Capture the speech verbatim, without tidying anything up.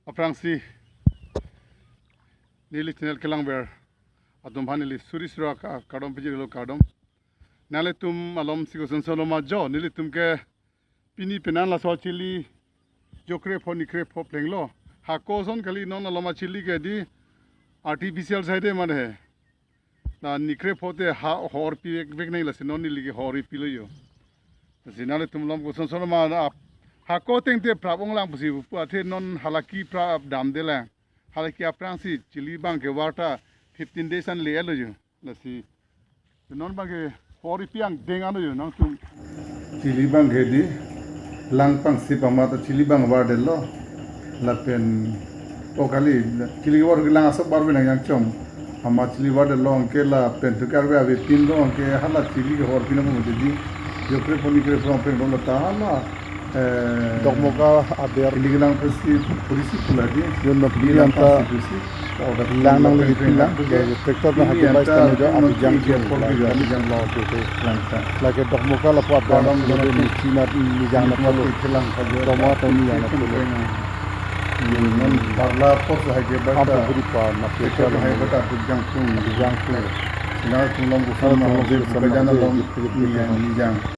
Aphrangsi neli channel kelangver atum aphan neli suri sura ka-, kardom pajirlo, kardom. Nanglitum malom si kosonson lo ma jo, nelitum ke pini penan laso achili jo krepho ni krepho plenglo. Hako ason kali, non malom achili ke di artificial side mane he. Na ni krepho te ha hor pi vek vek nai, lasi non neli ke hor pi lo jo. Lasi nanglitum malom kosonson lo ma ap-, hako ateng te prap onglang pusi pu athe non halaki prap damde lang. Halaki aphrangsi chili abang ke warta fifteen days an le-et lo jo. Lasi non abang ke hor pi angdeng an lo jo nangtum. Chili abang ke di lang pangsi pama ta chili abang wardetlo. Lapen o kali chili war lang asok bar benang yang chom. Ama chili wardetlo anke lapen thukar ve ave pin lo anke hala chili ke hor pin mo di. Jo krepho ni krepho plenglo ta hala, eh, Dokmoka aber. Chili kelang pesi polisi pula di. Yon na pini anta pesi. Lang nang lagi pin lang, tractor na hagi bai sta jo, abijang ke pol ke jo, abijang lo ke ke. Lake Dokmoka lapu abang lo de ni China ni jang na polo. Dokmoka to ni jang na polo. Non parla pos hagi bai. Apa beri pa na tractor na hagi bai abijang pun. Abijang pun. Sina tulong kusama, tulong kusama, kajana lom ni jang.